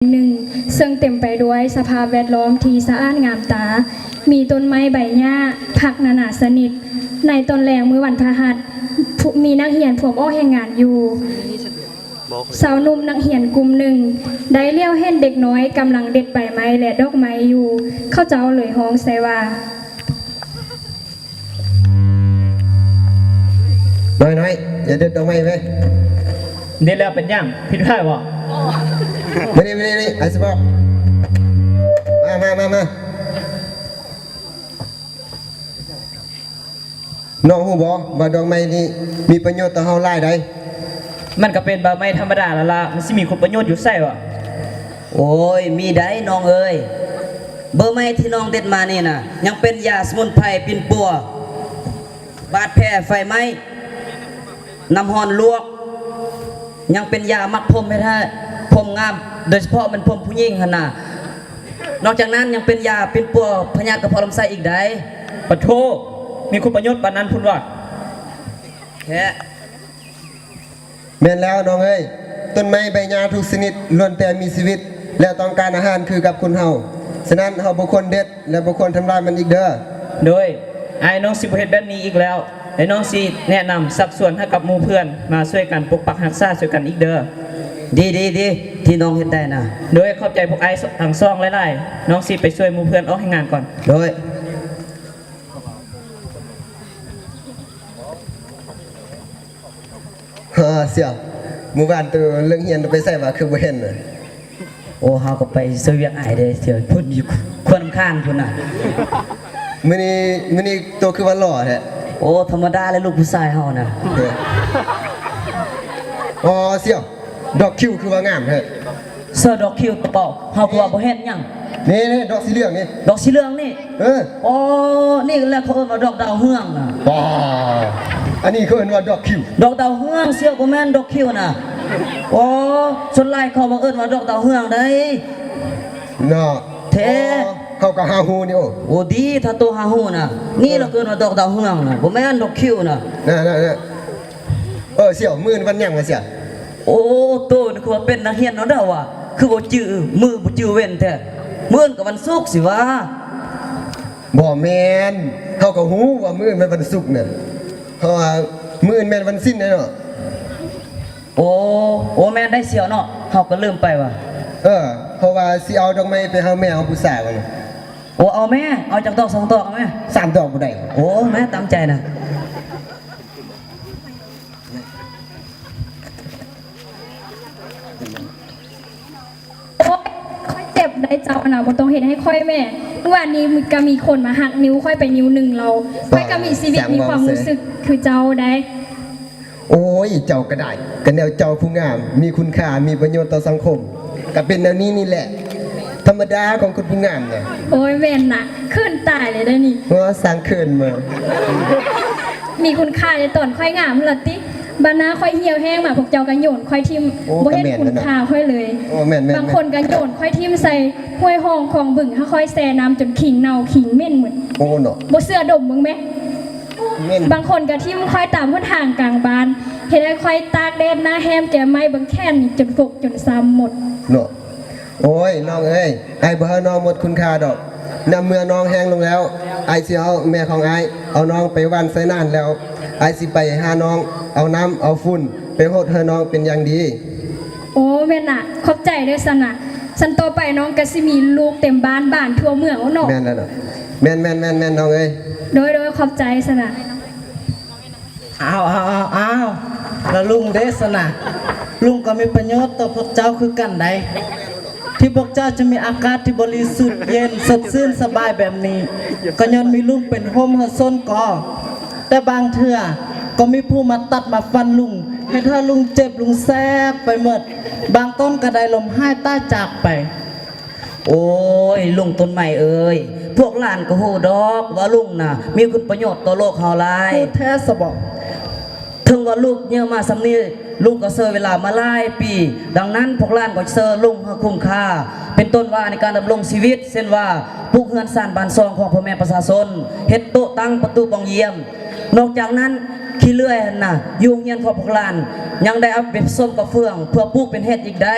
ໜຶ່ງ ເຊິ່ງເຕັມໄປດ້ວຍສະພາບແວດລ້ອມທີ່ສະອາດງາມຕາ, ມີຕົ້ນໄມ້ໃບຫຍ້າ, ຜັກນານາຊະນິດ. ໃນຕອນແລງມື້ວັນພະຫັດ, ຜູ້ ມີນັກຮຽນພວມອອກແຮງງານຢູ່. ຊາວໜຸ່ມນັກຮຽນກຸ່ມໜຶ່ງ ໄດ້ຫຼຽວເຫັນເດັກນ້ອຍກຳລັງເດັດໃບໄມ້ ແລະ ດອກໄມ້ຢູ່. ເຂົາເຈົ້າເລີຍຮ້ອງໃສ່ວ່າ ນ້ອຍໆ ຢ່າເດັດດອກໄມ້ເວີຍ. ເດັດແລ້ວເປັນຫຍັງ? ຜິດພາດບໍ່? ມານີ້ ມານີ້ ມານີ້ ອ້າຍຊິບອກ. ມາ ມາ ມາ ມາ. ນ້ອງຮູ້ບໍ່ວ່າດອກໄມ້ນີ້ມີປະໂຫຍດຕໍ່ເຮົາຫຼາຍໃດ໋? ມັນກໍເປັນໃບໄມ້ທຳມະດາລະລະ, ມັນຊິມີຄຸນປະໂຫຍດຢູ່ໃສວະ? ໂອ້ຍ ມີໃດ໋ນ້ອງເອີຍ. ເບີໄມ້ທີ່ນ້ອງເດັດມານີ້ນະ ຍັງເປັນຢາສະໝຸນໄພປິ່ນປົວ ບາດແຜໄຟໄໝ້ ນ້ຳຮ້ອນລວກ, ຍັງເປັນຢາໝັກຜົມເຮັດໃຫ້ຜົມງາມ, ໂດຍສະເພາະແມ່ນຜົມຜູ້ຍິງຫັ້ນນະ. ນອກຈາກນັ້ນຍັງເປັນຢາປິ່ນປົວພະຍາດກະເພາະລຳໄສ້ອີກໃດ໋. ປະໂທ້ ມີຄຸນປະໂຫຍດປານນັ້ນພຸ້ນວະ? ແທ້. ແມ່ນແລ້ວນ້ອງເອີຍ, ຕົ້ນໄມ້ໃບຫຍ້າທຸກຊະນິດລ້ວນແຕ່ມີຊີວິດ ແລະ ຕ້ອງການອາຫານຄືກັບຄົນເຮົາ. ສະນັ້ນເຮົາບໍ່ຄວນເດັດ ແລະ ບໍ່ຄວນທຳລາຍມັນອີກເດີ້. ໂດຍ ອ້າຍນ້ອງຊິບໍ່ເຮັດແບບນີ້ອີກແລ້ວ ແລະ ນ້ອງຊິແນະນຳຊັກຊວນໃຫ້ກັບໝູ່ເພື່ອນມາຊ່ວຍກັນປົກປັກຮັກສາຊ່ວຍກັນອີກເດີ້. ດີ ດີ ດີ ທີ່ນ້ອງເຮັດໄດ້ນະ. ໂດຍ ຂອບໃຈພວກອ້າຍທັງສອງຫຼາຍໆ. ນ້ອງຊິໄປຊ່ວຍໝູ່ເພື່ອນອອກແຮງງານກ່ອນ. ໂດຍ. ເອີ ສ່ຽວ ມື້ວານໂຕເລີກຮຽນໂຕໄປໃສວະ ຄືບໍ່ເຫັນນະ? ໂອ້ ເຮົາກໍໄປຊ່ວຍວຽກອ້າຍເດ້ສ່ຽວ ພຸ້ນຢູ່ຄວນນ້ຳຄ້າງພຸ້ນນະ. ມື້ນີ້ ມື້ນີ້ໂຕຄືວ່າຫຼໍ່ແທ້? ໂອ້ ທຳມະດາແຫຼະ ລູກຜູ້ຊາຍເຮົານະ. ເອີ ອໍ ສ່ຽວ ດອກຄິ້ວຄືວ່າງາມແທ້. ເສື້ອດອກຄິ້ວເປົ່າ ເຮົາກໍວ່າບໍ່ເຮັດຫຍັງ. ນີ້ ນີ້ ດອກສີເຫຼືອງນີ້ ດອກສີເຫຼືອງນີ້. ເອີ ອໍ ນີ້ແຫຼະເຂົາເອີ້ນວ່າດອກດາວເຮືອງນະ. ອໍ ອັນນີ້ເຂົາເອີ້ນວ່າດອກຄິ້ວ ດອກດາວເຮືອງ. ສ່ຽວ ບໍ່ແມ່ນດອກຄິ້ວນະ. ອໍ ສ່ວນຫຼາຍເຂົາມາເອີ້ນວ່າດອກດາວເຮືອງໃດ໋. ເນາະ ແທ້. ອໍ ເຂົາກໍຫາຮູ້ນີ້. ໂອ້ ໂອ້ ດີ ຖ້າໂຕຫາຮູ້ນະ. ນີ້ລະເອີ້ນວ່າດອກດາວເຮືອງນະ ບໍ່ແມ່ນດອກຄິ້ວນະ. ນະ ນະ ນະ. ເອີ ສ່ຽວ ມື້ອື່ນວັນຫຍັງວະສ່ຽວ? ໂອ້ ໂຕນີ້ຄືວ່າເປັນນັກຮຽນເນາະດາວະ ຄືບໍ່ຈື່ມື້ບໍ່ຈື່ເວັນແທ້. ມື້ອື່ນກໍວັນສຸກຊິວະ. ບໍ່ແມ່ນ ເຮົາກໍຮູ້ວ່າມື້ອື່ນແມ່ນວັນສຸກນະ ເພາະວ່າມື້ອື່ນແມ່ນວັນສິນເດ້ເນາະ. ໂອ້ ໂອ້ ແມ່ນໄດ໋ສ່ຽວເນາະ ເຮົາກໍລືມໄປວ່າ. ເອີ ເພາະວ່າຊິເອົາດອກໄມ້ໄປໃຫ້ແມ່ເອົາບູຊາກ່ອນ. ໂອ້ ເອົາແມ່ ເອົາຈັກດອກສອງດອກ ເອົາແມ່ ສາມດອກບໍ່ໄດ້. ໂອ້ ແມ່ຕາມໃຈນະ. ໂອ້ຍ ຂ້ອຍເຈັບໄດ໋ເຈົ້ານະ ບໍ່ຕ້ອງເຮັດໃຫ້ຂ້ອຍແມ້. ມື້ວານນີ້ກໍມີຄົນມາຫັກນິ້ວຂ້ອຍໄປນິ້ວໜຶ່ງແລ້ວ. ຂ້ອຍກໍມີຊີວິດ ມີຄວາມຮູ້ສຶກຄືເຈົ້າໄດ໋. ໂອ້ຍ ເຈົ້າກໍໄດ້ ກໍແນວເຈົ້າຜູ້ງາມ ມີຄຸນຄ່າ ມີປະໂຫຍດຕໍ່ສັງຄົມ ກໍເປັນແນວນີ້ນີ້ແຫຼະ ທຳມະດາຂອງຄົນຜູ້ງາມນະ. ໂອ້ຍ ແມ່ນນະ ເຂີນຕາຍເລີຍເດ້ນີ້. ໂອ້ ສ້າງເຂີນມາ. ມີຄຸນຄ່າແຕ່ຕອນຂ້ອຍງາມລະຕິ. ບາດໜ້າຂ້ອຍຫ່ຽວແຫ້ງມາ ພວກເຈົ້າກໍໂຍນຂ້ອຍຖິ້ມ ໂອ້ ບໍ່ເຫັນຄຸນຄ່າຂ້ອຍເລີຍ. ໂອ້ ແມ່ນໆໆ. ບາງຄົນກໍໂຍນຂ້ອຍຖິ້ມໃສ່ຫ້ວຍຮ່ອງຂອງບຶງ ຫາຂ້ອຍແຊ່ນ້ຳຈົນຂີງເນົ່າຂີງເໝັນໝົດ. ໂອ້ ເນາະ ບໍ່ເຊື່ອດົມເບິ່ງແມ້. ແມ່ນ. ບາງຄົນກໍຖິ້ມຂ້ອຍຕາມຫົນທາງກາງບ້ານ ເຮັດໃຫ້ຂ້ອຍຕາກແດດໜ້າແຫ້ງ ແກ້ມໄມ້ເບິ່ງແຂນນີ້ຈົນຟົກຈົນຊ້ຳໝົດ. ເນາະ. ໂອ້ຍ ນ້ອງເອີຍ ອ້າຍບໍ່ໃຫ້ນ້ອງໝົດຄຸນຄ່າດອກ. ນຳເມື່ອນ້ອງແຫ້ງລົງແລ້ວ ອ້າຍຊິເອົາແມ່ຂອງອ້າຍ ເອົານ້ອງໄປຫວ່ານໃສ່ນານແລ້ວ ອ້າຍຊິໄປຫານ້ອງ ເອົານ້ຳເອົາຝຸ່ນໄປຫົດໃຫ້ນ້ອງເປັນຢ່າງດີ. ໂອ້ ແມ່ນນະ ຂອບໃຈເດີ້ຊັ້ນນະ. ຊັ້ນຕໍ່ໄປນ້ອງກໍຊິມີລູກເຕັມບ້ານບານທົ່ວເມືອງເນາະ. ແມ່ນແລ້ວເນາະ. ແມ່ນໆໆໆ ນ້ອງເອີຍ. ໂດຍໆ ຂອບໃຈຊັ້ນນະ. ອ້າວ ອ້າວ ອ້າວ ອ້າວ ແລ້ວລຸງເດຊະນະ ລຸງກໍມີປະໂຫຍດຕໍ່ພວກເຈົ້າຄືກັນໃດ໋ ທີ່ພວກເຈົ້າຈະມີອາກາດທີ່ບໍລິສຸດເຢັນສົດຊື່ນສະບາຍແບບນີ້ ກໍຍ້ອນມີລຸງເປັນຮົ່ມໃຫ້ສົ້ນກໍ ແຕ່ບາງເທື່ອກໍມີຜູ້ມາຕັດມາຟັນລຸງ ເຮັດໃຫ້ລຸງເຈັບລຸງແສບໄປໝົດ ບາງຕົ້ນກໍໄດ້ລົ້ມຫາຍຕາຍຈາກໄປ. ໂອ້ຍ ລຸງຕົ້ນໄມ້ເອີຍ ພວກຫຼານກໍຮູ້ດອກວ່າລຸງນະ ມີຄຸນປະໂຫຍດຕໍ່ໂລກເຮົາຫຼາຍ. ຮູ້ແທ້ຊະບໍ? ເຖິງວ່າລຸງເຍອະມາສ່ຳນີ້ ລຸງກໍເຊີເວລາມາຫຼາຍປີ. ດັ່ງນັ້ນ ພວກຫຼານກໍເຊີລຸງໃຫ້ຄຸ້ມຄ່າ ເປັນຕົ້ນວ່າໃນການດຳລົງຊີວິດ ເຊັ່ນວ່າ ປູກເຮືອນຊານບ້ານຊ່ອງຂອງພໍ່ແມ່ປະຊາຊົນ, ເຮັດໂຕະຕັ່ງປະຕູປ່ອງຢ້ຽມ. ນອກຈາກນັ້ນ ຂີ້ເລື່ອຍຫັ້ນນະ ຢູ່ໂຮງຮຽນຂອງພວກຫຼານ ຍັງໄດ້ເອົາໄປຜົສົມກັບເຟືອງ ເພື່ອປູກເປັນເຫັດອີກໃດ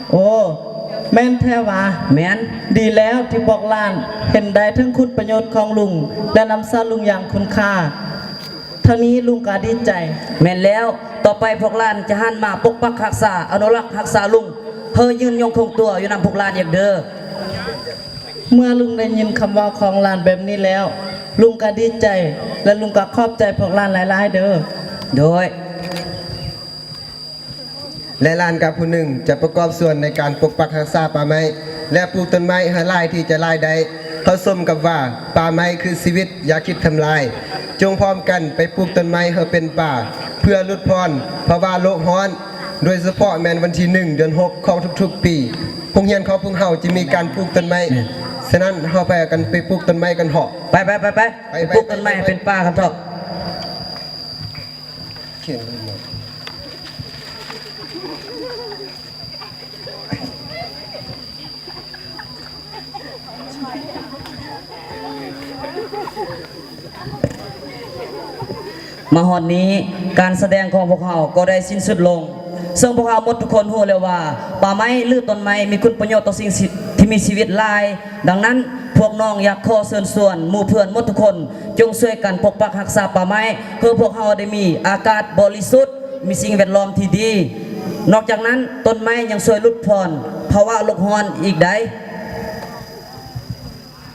໋. ໂອ້ ແມ່ນແທ້ຫວາ? ແມ່ນ. ດີແລ້ວທີ່ພວກຫຼານເຫັນໄດ້ເຖິງຄຸນປະໂຫຍດຂອງລຸງ ແລະ ນຳໃຊ້ລຸງຢ່າງຄຸ້ມຄ່າ. ເທົ່ານີ້ລຸງກໍດີໃຈ. ແມ່ນແລ້ວ. ຕໍ່ໄປພວກຫຼານຈະຫັນມາປົກປັກຮັກສາ, ອະນຸລັກຮັກສາລຸງ ເຮີຍຢືນຍົງຄົງຕົວຢູ່ນຳພວກຫຼານອີກເດີ້. ເມື່ອລຸງໄດ້ຍິນຄຳເວົ້າຂອງຫຼານແບບນີ້ແລ້ວ, ລຸງກໍດີໃຈ ແລະ ລຸງກໍຂອບໃຈພວກຫຼານຫຼາຍໆເດີ້. ໂດຍ. ແລະຫຼານກະຜູ້ໜຶ່ງຈະປະກອບສ່ວນໃນການປົກປັກຮັກສາປ່າໄມ້ ແລະ ປູກຕົ້ນໄມ້ໃຫ້ຫຼາຍທີ່ຈະຫຼາຍໄດ້. ເຮົາສົມກັບວ່າປ່າໄມ້ຄືຊີວິດ, ຢ່າຄິດທຳລາຍ. ຈົ່ງພ້ອມກັນໄປປູກຕົ້ນໄມ້ໃຫ້ເປັນປ່າ ເພື່ອຫຼຸດຜ່ອນພາວະໂລກຮ້ອນ, ໂດຍສະເພາະແມ່ນວັນທີໜຶ່ງ ເດືອນຫົກ ຂອງທຸກໆປີ. ໂຮງຮຽນຂອງພວກເຮົາຈະມີການປູກຕົ້ນໄມ້. ແມ່ນ. ສະນັ້ນເຮົາພາກັນໄປປູກຕົ້ນໄມ້ກັນເຖາະ. ໄປ ໄປ ໄປ ໄປ. ໄປ ໄປ ໄປປູກຕົ້ນໄມ້ໃຫ້ເປັນປ່າກັນເຖາະ. ມາຮອດນີ້ ການສະແດງຂອງພວກເຮົາກໍໄດ້ສິ້ນສຸດລົງ. ເຊິ່ງພວກເຮົາໝົດທຸກຄົນຮູ້ແລ້ວວ່າ ປ່າໄມ້ ຫຼື ຕົ້ນໄມ້ ມີຄຸນປະໂຫຍດຕໍ່ສິ່ງທີ່ມີຊີວິດຫຼາຍ. ດັ່ງນັ້ນ, ພວກນ້ອງຢາກຂໍເຊີນຊວນໝູ່ເພື່ອນໝົດທຸກຄົນ ຈົ່ງຊ່ວຍກັນປົກປັກຮັກສາປ່າໄມ້ ເພື່ອພວກເຮົາໄດ້ມີອາກາດບໍລິສຸດ, ມີສິ່ງແວດລ້ອມທີ່ດີ. ນອກຈາກນັ້ນ, ຕົ້ນໄມ້ຍັງຊ່ວຍຫຼຸດຜ່ອນພາວະໂລກຮ້ອນອີກໄດ້.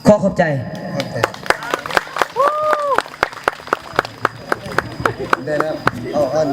ຂໍຂອບໃຈ. ຂອບໃຈ. ໄດ້ແລ້ວ. ເອົາອັນ